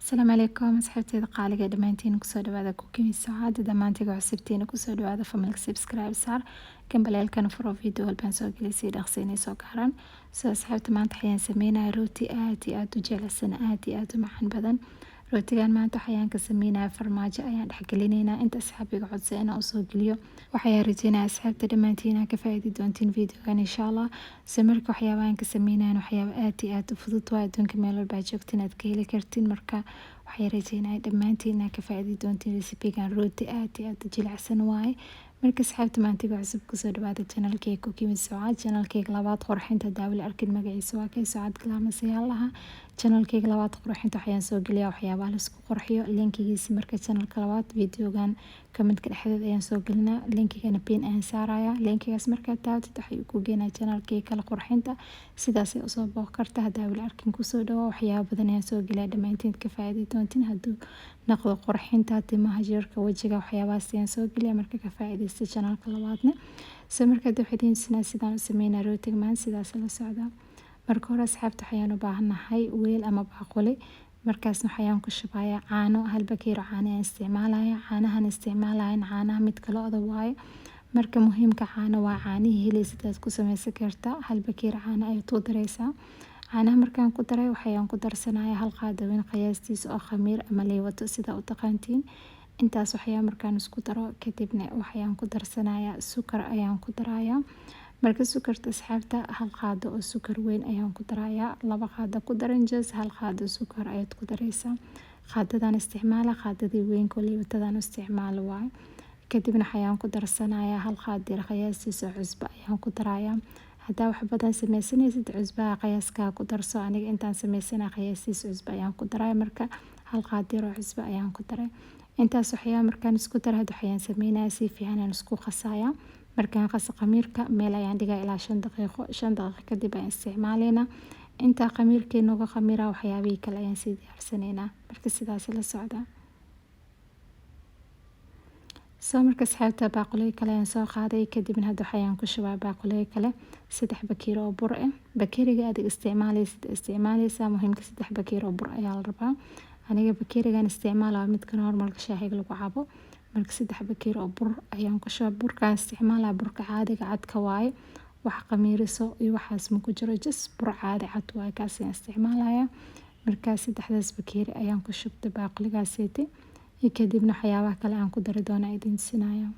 Asalaamu calaykum asxaabteyda qaaliga, dhammaantiin kusoo dhawaada Cooking Saacada. Dhammaantiga cusubtiina kusoo dhawaada family-ga, subscribe saar, gambaleelkana furo, video walbaan soo gelisay dhaqsi inay soo gaaraan. Soo asxaabta, maanta waxayaan sameynaya rooti aad iyo aad u jilicsan, aad iyo aad u macaan badan. Rootigan maanta waxayaan ka sameynaya farmaajo ayaan dhexgelinaynaa. Inta asxaabiga codsa inaan usoo geliyo, waxayaan rajeynaya asxaabta dhammaantiin inaad ka faa'iidi doontiin videogan, insha Allah. So marka waxyaabahan ka sameynayan waxyaaba aad iyo aad u fudud waa, adduunka meel walba aad joogtiin aad ka heli kartiin. Marka waxay rajeynaya dhammaantiin inaad ka faa'iidi doontiin recipe-gan. Rooti aad iyo aad u jilicsan waaye. Marka asxaabta maantiga cusub, kusoo dhawaada channelkeyga Cooking with Sucaad. Channelkeyga labaad qurxinta daawil arkin, magaciisa waa kay Sucaad Galaamasayaalaha. Channelkeyga labaad qurxinta waxayaan soo geliyaa waxyaabaha laisku qurxiyo. Linkigiisa marka channelka labaad videogan commentka dhexdeed ayaan soo gelinaa, linkigana pin ayaan saaraya. Linkigaas markaad taabtid, waxay ku geenaa channelkeyga kale qurxinta, sidaasay usoo booq karta. Haddaa weli arkin, kusoo dhawo. Waxyaaba badan ayaan soo geliyaa, dhammaantiin ka faa'iidi doontiin. Hadduu noqdo qurxinta timaha, jirka, wejiga, waxyaabahaas ayaan soo geliyaa. Marka ka faa'iidaysta channelka labaadna. So marka waxay sinaa sidaan u sameynaa rootiga maan, sidaas la socda. Marka hore asxaabta, waxayaan u baahannahay weel ama baaquli. Markaasna waxayaan ku shubayaa caano, hal bakeero caano ayaan isticmaalaya. Caanahan isticmaalayan caanaha midka lo'da waaye. Marka muhiimka caano waa caanihii helaysid aad ku sameysan kartaa. Hal bakeer caano ayaad ku dareysaa. Caanaha markaan ku daray, waxayaan ku darsanaya hal qaado weyn qiyaastiisa oo khamiir ama leewato, sida u taqaantiin. Intaas waxyaa markaan isku daro kadibna, waxayaan ku darsanayaa sukar ayaan ku darayaa. Marka sukarta asxaabta, hal qaado oo sukar weyn ayaan ku darayaa. Laba qaado ku daran, just hal qaado sukar ayaad ku dareysaa. Qaadadan isticmaala, qaadadii weyn liibatadan isticmaalo waaye. Kadibna waxayaan ku darsanayaa hal qaado yar qiyaastiisa oo cusbo ayaan ku darayaa. Hadaa wax badan sameysanaysid, cusbaha qiyaaska ku darso. Aniga intaan sameysana qiyaastiisa cusbo ayaan ku daray. Marka hal qaado yar oo cusbo ayaan ku daray. Intaas waxyaaba markaan isku daray, hada waxayaan sameynayaa si fiican ayaan isku qasayaa. Markaan qaso khamiirka, meel ayaan dhigaa ilaa 5 daqiiqo. 5 daqiiqo kadib ayaan isticmaaleynaa. Intaa khamiirkii nooga khamiira, waxyaabihii kale ayaan sii diyaarsanaynaa. Marka sidaas la socda. Soo marka asxaabta, baaquliga kale ayaan soo qaaday. Kadibna hadda waxayaan ku shubaa baaquliga kale 3 bakeeri oo bur ah. Bakeeriga adig isticmaaleysid isticmaaleysaa, muhiimka 3 bakeeri oo bur ayaa la rabaa. Aniga bakeerigan isticmaala waa midka normalka shaahiga lagu cabo. Marka 3 bakeeri oo bur ayaan ku shubaa. Burkaan isticmaalaa burka caadiga cadka waaye, wax khamiiriso iyo waxaas ma ku jiro, just bur caadi cad waaye, kaas ayaan isticmaalayaa. Markaa saddexdaas bakeeri ayaan ku shubtay baaquligaaseti iyo kadibna waxyaabaha kale aan ku dari doono idin tusinaya.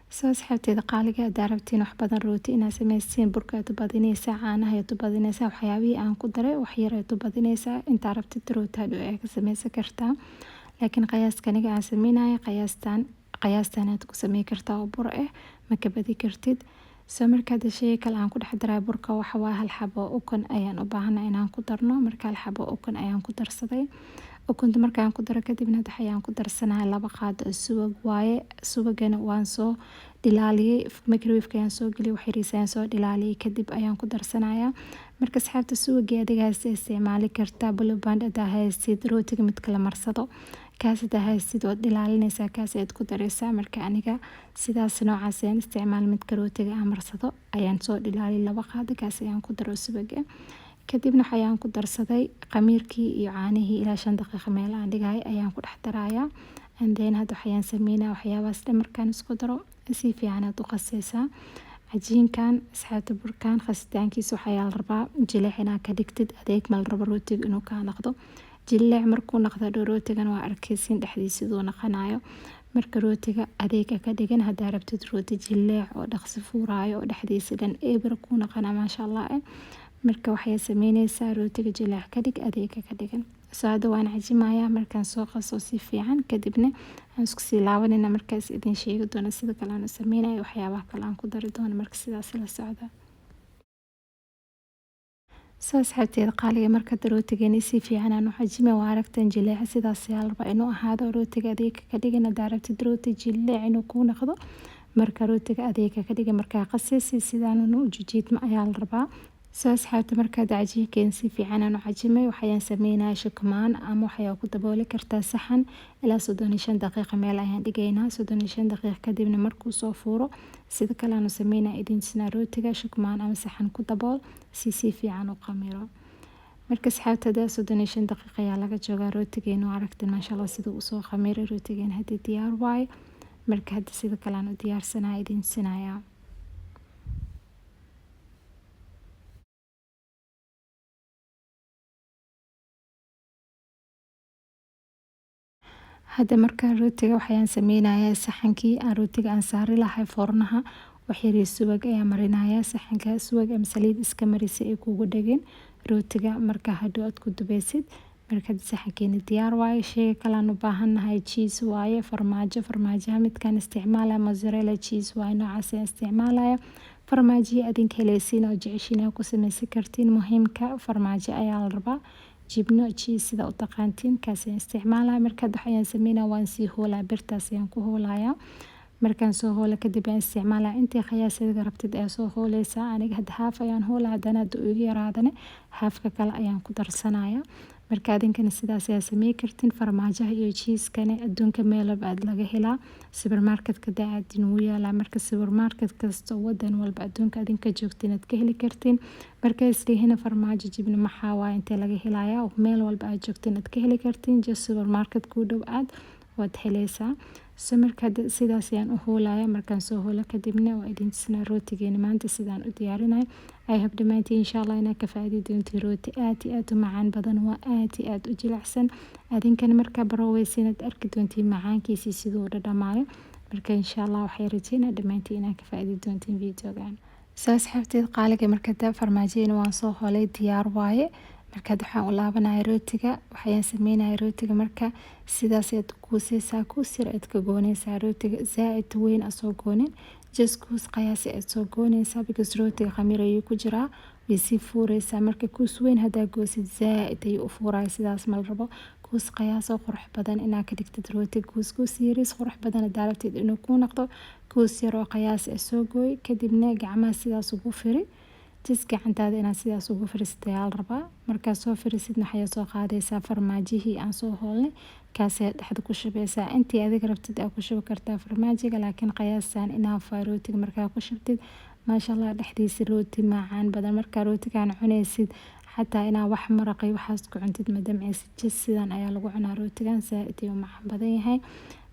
Soo asxaabteeda qaaliga, hadaa rabtiin wax badan rooti inaad sameystiin, burka ayaad u badineysaa, caanaha ayaad u badineysaa, waxyaabihii aan ku daray wax yar ayaad u badineysaa. Intaa rabtid rooti hadhow ayaa ka sameysan kartaa. Laakiin qiyaaska aniga aan sameynayo, qiyaastan aad ku samey kartaa oo bur ah, ma ka badi kartid. Soo marka hada sheyga kale aan ku dhex daray burka waxa waaye hal xabo ukun ayaan u baahanay inaan ku darno. Marka hal xabo ukun ayaan ku darsaday. Ukunta markaan ku daro kadibna, waxayaan ku darsanaya 2 qaado oo subag waaye. Subagana waan soo dhilaaliyay, microwave ayaan soo geliyay, wax yariis ayaan soo dhilaaliyay, kadib ayaan ku darsanayaa. Marka asxaabta, subagii adiga haysta isticmaali kartaa, Blue Band hadaa haysid, rootiga midka la marsado kaas hadaa haysid, waad dhilaalinaysaa, kaas ayaad ku dareysaa. Marka aniga sidaas noocaas ayaan isticmaal, midka rootiga aan marsado ayaan soo dhilaaliyay 2 qaado, kaas ayaan ku daro subaga. Kadibna waxayaan ku darsaday khamiirkii iyo caanihii ilaa 5 daqiiqo meel aan dhigay ayaan ku dhex darayaa. And then hadda waxayaan sameynaya waxyaabahaas dhan markaan isku daro, si fiican aad u qaseysaa cajiinkan. Asxaabta, burkan qasitaankiisa waxayaa la rabaa jileec inaad ka dhigtid, adeeg ma la rabo rootiga inuu kaa noqdo. Jileec markuu noqdo dhow rootigan waa arkeysin dhexdiisa siduu noqonayo. Marka rootiga adeega ka dhigan, hadaa rabtid rooti jileec oo dhaqsi fuuraayo oo dhexdiisa dhan eber kuu noqona, maasha Allah eh. Marka waxay sameyneysaa rootiga jileec ka dhig, adeega ka dhigan. Soo hadda waan cajimayaa. Markaan soo qaso si fiican kadibna, aan isku sii laabanayna. Markaas idin sheegi doono sida kale aan u sameynayo, waxyaabaha kale aan ku dari doono. Marka sidaas la socda. Soo asxaabteeda qaaliga, marka rootigeeni si fiican aan u cajimay, waa aragtan jileeca, sidaas ayaa la rabaa inuu ahaado. Rootiga adeega ka dhigan hadaa rabtid rooti jileec inuu kuu noqdo. Marka rootiga adeega ka dhigan, markaa qasaysi sidaan u jijiidma ayaa la rabaa. Soo asxaabta, markaad cajiinkeen si fiican aan u cajimay, waxayaan sameynaya shukmaan ama waxayaa ku dabooli kartaa saxan. Ilaa 35 daqiiqo meel ayaan dhigaynaa. 35 daqiiqo kadibna markuu soo fuuro, sida kale aan u sameynaya idin tusinaa. Rootiga shukmaan ama saxan ku dabool si si fiican u qamiro. Marka asxaabta hada 35 daqiiqo ayaa laga joogaa rootigeena, waa aragteen maasha Allah siduu usoo khamiiray rootigeena, hadii diyaar waaye. Marka hadda sida kale aan u diyaarsanaya idin tusinayaa. Hadda marka rootiga waxayaan sameynayaa saxankii aan rootiga aan saari lahay foornaha, wax yar subag ayaa marinayaa saxanka, subag ama saliid iska mari si ay kugu dhegin rootiga marka hadhow aad ku dubaysid. Marka hadda saxankeeni diyaar waaye. Sheyga kale aan u baahannahay cheese waaye, farmaajo. Farmaajaha midkaan isticmaalaya mozzarella cheese waaye, noocaas ayaan isticmaalaya. Farmaajihi adinka heleysiin oo jeceshiin aad ku sameysan kartiin, muhiimka farmaajo ayaa la rabaa, jibno cheese sida u taqaantiin kaas ayaan isticmaalaya. Marka hadda waxayaan sameynaya waan sii hoolaya, birtaas ayaan ku hoolaya. Markaan soo hoola kadib ayaan isticmaalaya intii qiyaas adiga rabtid ayaa soo hooleysaa. Aniga hadda haaf ayaan hoolaya, haddana hadda igu yaraadane haafka kale ayaan ku darsanaya. Marka adinkana sidaas ayaa samey kartiin. Farmaajaha iyo cheese-kana adduunka meel walba aad laga helaa, supermarket-ka aad inuu yaalaa. Marka supermarket kasta wadan walba adduunka adinka joogtiin aad ka heli kartiin. Marka islihina farmaajo jibno maxaa waaye intee laga helayaa, meel walba aad joogtiin aad ka heli kartiin, just supermarket kuu dhow aad waad heleysaa. So marka sidaas ayaan u hoolaya. Markaan soo hoolo kadibna waa idin tusinaa rootigeena maanta sidaan u diyaarinayo. I hope dhammaantiin insha Allah inaad ka faa'iidi doontiin. Rooti aad iyo aad u macaan badan, waa aad iyo aad u jilicsan. Adinkana markaa baroweysa inaad arki doontiin macaankiisii siduu u dhadhamaayo. Marka insha Allah waxay rajeynaa dhammaantiin inaad ka faa'iidi doontiin videogan. So asxaabteed qaaliga, marka hadda farmaajadina waan soo hoolay, diyaar waaye. Marka hadda waxaan u laabanaya rootiga, waxayaan sameynaya rootiga. Marka sidaas ayaad kuuseysaa, kuus yar ayaad ka gooneysaa rootiga, zaaid weyn aad soo goonin, just kuus qiyaasi ayaad soo gooneysaa, because rootiga khamiir ayuu ku jiraa, way sii fuureysaa. Marka kuus weyn haddaa goosid zaaid ayuu u fuuraya, sidaas ma la rabo. Kuus qiyaas oo qurux badan inaad ka dhigtid rootiga, kuus kuus yariis qurux badan haddaa rabtid inuu kuu noqdo, kuus yar oo qiyaas ah soo gooy, kadibna gacmaha sidaas ugu firi, just gacantaada inaad sidaas ugu firisid ayaa la rabaa. Markaad soo firisidna waxaad soo qaadaysaa farmaajihii aan soo hoolnay, kaas ayaad dhexda ku shubeysaa. Intii adiga rabtid aad ku shubi kartaa farmaajiga, laakiin qiyaastan enough waa rootiga markaa ku shubtid. Maasha Allah dhexdiisa rooti macaan badan. Markaa rootigan cuneysid xataa inaa wax maraq iyo waxaas ku cuntid ma damceysid, just sidan ayaa lagu cunaa rootigan, zaaid ayuu u macaan badan yahay.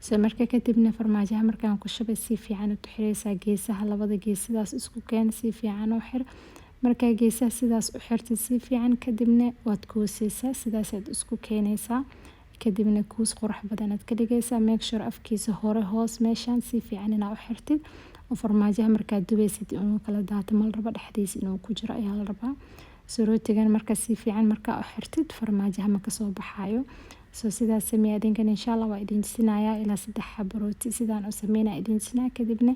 So marka kadibna farmaajaha markaan ku shubay si fiican u xireysaa geesaha, labada gees sidaas isku keen, si fiican u xir. Markaa geesaha sidaas u xirtid si fiican, kadibna waad kuuseysaa, sidaas ayaad isku keeneysaa, kadibna kuus qurux badan aad ka dhigeysaa. Make sure afkiisa hore hoos meeshan si fiican inaa u xirtid, oo farmaajaha markaad dubaysid inuu kala daato ma la rabo, dhexdiisa inuu ku jiro ayaa la rabaa. So rootigan marka si fiican markaa u xirtid farmaajaha ma kasoo baxayo. So sidaas sameeya adinkan insha Allah waa idin tusinayaa ilaa 3 xabo rooti sidaan u sameynaya idin tusinaya. Kadibna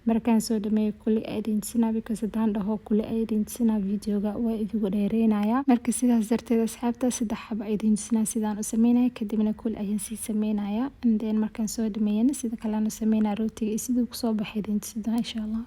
markaan soo dhameeyo kulli ayaa idin tusinaa, because haddaan dhaho kulli ayaa idin tusinaa videoga waa idigu dheereynayaa. Marka sidaas darteed asxaabta 3 xabo ayaa idin tusinaa sidaan u sameynaya, kadibna kulli ayaan sii sameynayaa, and then markaan soo dhameeyana sida kale aan u sameynaya rootiga iyo siduu kusoo baxay idin tusi doonaa insha Allah.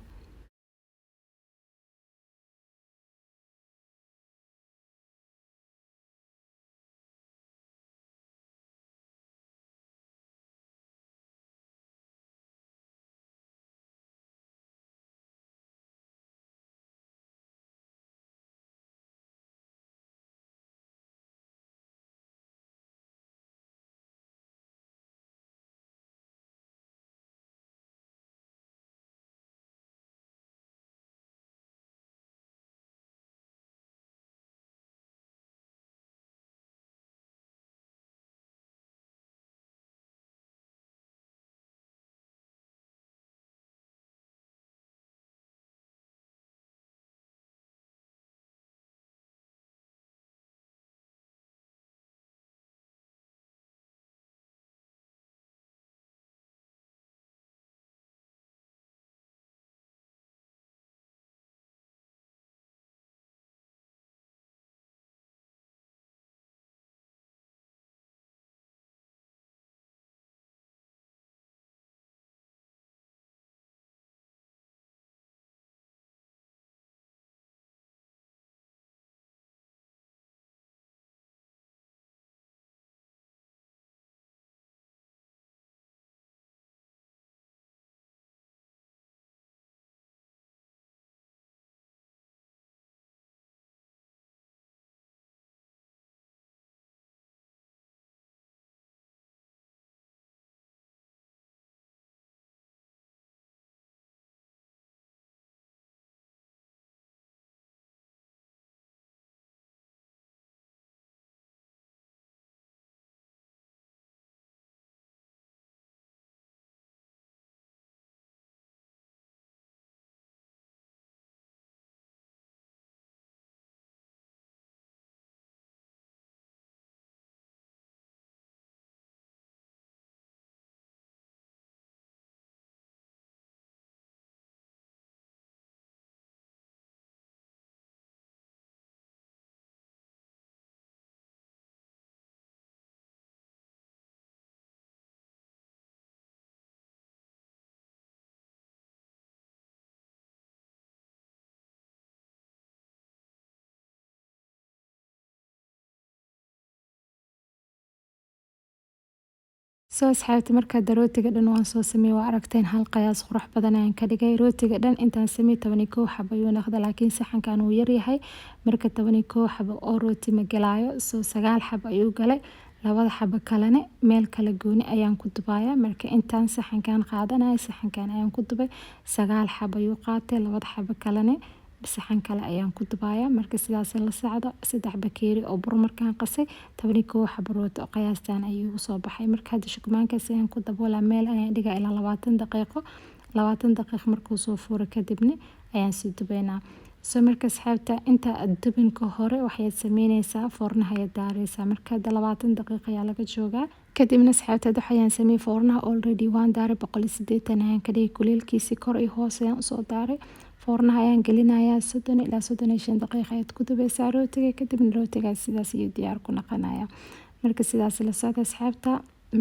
So asxaabta, markaa rootiga dhan waan soo sameeyey, waa aragteen, hal qiyaas qurux badan ayaan ka dhigay. Rootiga dhan intaan sameeyey 11 xabo ayuu noqday, laakiin saxankan wuu yaryahay, marka 11 xabo oo rooti ma galaayo. So sagaal xabo ayuu galay, labada xabo kalena meel kala gooni ayaan ku dubaya. Marka intaan saxankan qaadanaya, saxankan ayaan ku dubay, sagaal xabo ayuu qaatay, labada xabo kalena saxan kale ayaan ku dubaya. Marka sidaas la socdo, 3 bakeeri oo bur markaan qasay, 11 xabo rooti oo qiyaastan ayuu igu soo baxay. Marka hadda shukumaankaas ayaan ku daboolaa, meel ayaan dhigaa ilaa 20 daqiiqo. 20 daqiiqo markuu soo fuuro kadibna ayaan sii dubaynaa. So marka asxaabta, inta aad dubin ka hore waxaad sameyneysaa, foornaha ayaad daareysaa. Marka hadda 20 daqiiqo ayaa laga joogaa. Kadibna asxaabta, hadda waxayaan sameeyey, foornaha already waan daaray, 180 ayaan ka dhigay kuleelkiisi, kor iyo hoos ayaan usoo daaray. Foornaha ayaan gelinayaa, 30 ilaa 35 daqiiqo ayaad ku dubaysaa rootiga. Kadibna rootigaas sidaas ayuu diyaar ku noqonaya. Marka sidaas la socda asxaabta,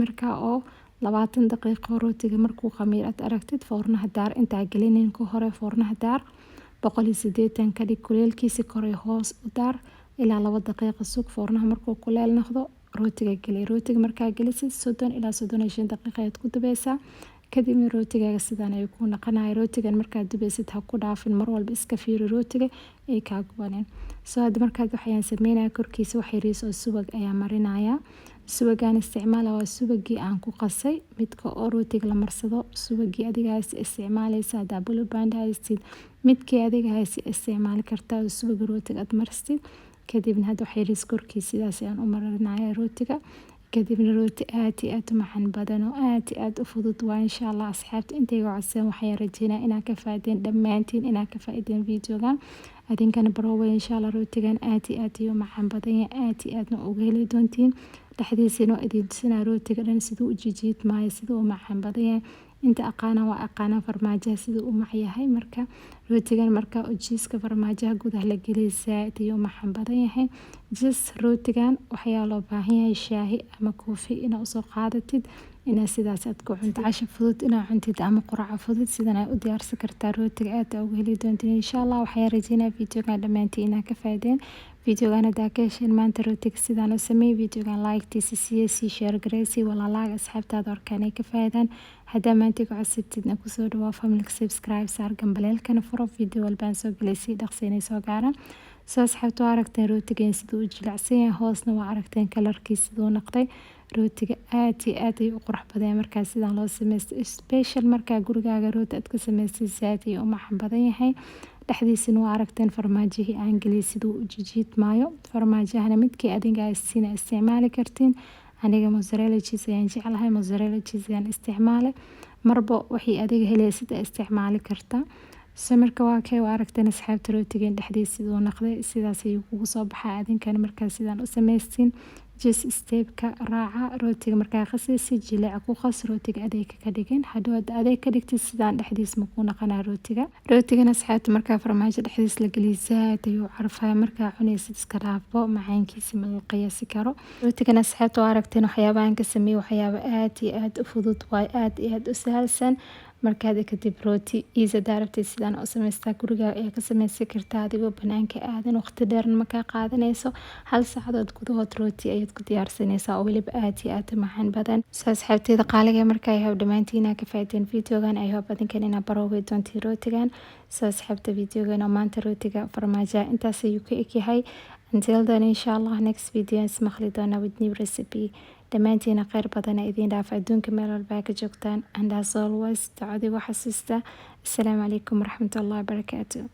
marka oo 20 daqiiqo rootiga markuu khamiir aad aragtid, foornaha daar. Intaa gelinin ka hore foornaha daar, 180 ka dhig kuleelkiisa, kor iyo hoos u daar, ilaa 2 daqiiqo sug. Foornaha markuu kuleel noqdo, rootiga geli. Rootiga markaa gelisid, 30 ilaa 35 daqiiqo ayaad ku dubaysaa. Kadibna rootigaaga sidaan ayuu kuu noqonaya. Rootigan markaad dubaysid ha ku dhaafin, mar walba iska fiiri rootiga ay kaa gubanin. So hadda markaad waxayaan sameynaya, korkiisa wax yariis oo subag ayaa marinaya. Subagaan isticmaala waa subagii aan ku qasay, midka oo rootiga la marsado. Subagii adiga haysta isticmaaleysa, hadaa Blue Band haystid, midkii adiga haysta isticmaali kartaa oo subaga rootiga aad marstid. Kadibna hadda wax yariis korkiisa sidaas ayaan u marinaya rootiga. Kadibna rooti aad iyo aad u macaan badan oo aad iyo aad u fudud waa. Insha Allah asxaabta intayga codsan, waxaan rajeynaa inaad ka faa'iideen, dhammaantiin inaad ka faa'iideen videogan. Adinkana baroway insha Allah. Rootigan aad iyo aad ayuu u macaan badan yahay, aad iyo aadna uga heli doontiin. Dhexdiisana waa idin tusinaa rootiga dhan siduu u jijiidmaayo, siduu u macaan badan yahay. Inta aqaana waa aqaana farmaajaha siduu u mac yahay. Marka rootigan marka cheese-ka farmaajaha gudaha la geliyo, zaaid ayuu u macaan badan yahay. Just rootigan waxyaa loo baahan yahay shaahi ama coffee inaad usoo qaadatid, inaad sidaas aad ku cunto, casho fudud inaad cuntid ama quraaco fudud, sidan ay u diyaarsan kartaa. Rootiga aad uga heli doontiin insha Allah. Waxaan rajeynaya videogan dhammaantiin inaad ka faa'iideen. Videogan hadaa ka hesheen maanta rootiga sidaan u sameeyey, videogan like-tiisa siiye, sii share gareysii walaalaaga, asxaabtaada arkaan ay ka faa'iidaan. Haddaa maanta ku cusubtidna, kusoo dhawaa family-ga, subscribe saar, gambaleelkana furo, video walbaan soo gelay sii dhaqsi inay soo gaaraan. So asxaabta, waa aragteen rootigan siduu u jilicsan yahay, hoosna waa aragteen color-kii siduu noqday. Rootiga aad iyo aad ayuu u qurux badan yahay markaa sidaan loo sameysto, special markaa gurigaaga rooti aad ka samaystay, zaaid ayuu u macaan badan yahay. Dhexdiisana waa aragteen farmaajihii aan geliyay siduu u jijiidmaayo. Farmaajahana midkii adiga haysiina isticmaali kartiin. Aniga mozzarella cheese ayaan jeclahay, mozzarella cheese ayaan isticmaalay. Marba wixii adiga helaysid isticmaali kartaa. So marka waa kay, waa aragteen asxaabta, rootigan dhexdiisa siduu noqday, sidaas ayuu kugu soo baxaa. Adinkana markaa sidaan u samaystiin, just step-ka raaca. Rootiga markaa qasaysid, jileec ku qas rootiga, adeeg ka dhigin. Hadhow hadda adeeg ka dhigtid, sidaan dhexdiis ma kuu noqonaa rootiga. Rootigan asxaabta, markaa farmaajo dhexdiis la geliyo, zaaid ayuu carfaya. Markaa cunaysid, iska dhaafbo, macaankiisa ma la qiyaasi karo. Rootigan asxaabta, waa aragteen waxyaabahan ka sameeyey, waxyaabo aad iyo aad u fudud waay, aad iyo aad u sahalsan. Markaad kadib rooti easy hadaa rabtid, sidaan u samaystaa guriga ayaa ka sameysan kartaa adigoo banaanka aadan, waqti dheerna ma kaa qaadanayso. Hal saacadood gudahood rooti ayaad ku diyaarsanaysaa oo weliba aad iyo aad u macaan badan. So asxaabteyda qaaliga, marka I hope dhammaantiin ka faa'iideen videogan. I hope adinkan inaa baroobay doontiin rootigan. So asxaabta, videogan oo maanta rootiga farmaajo intaas ayuu ka eg yahay. Until then, insha Allah next video ismaqli doona with new recipe. Dhammaantiina kheyr badana idiin dhaafa adduunka meel walba ka joogtaan, and as always, ducadii waxasuusta. Asalaamu calaykum waraxmatullahi wabarakaatu.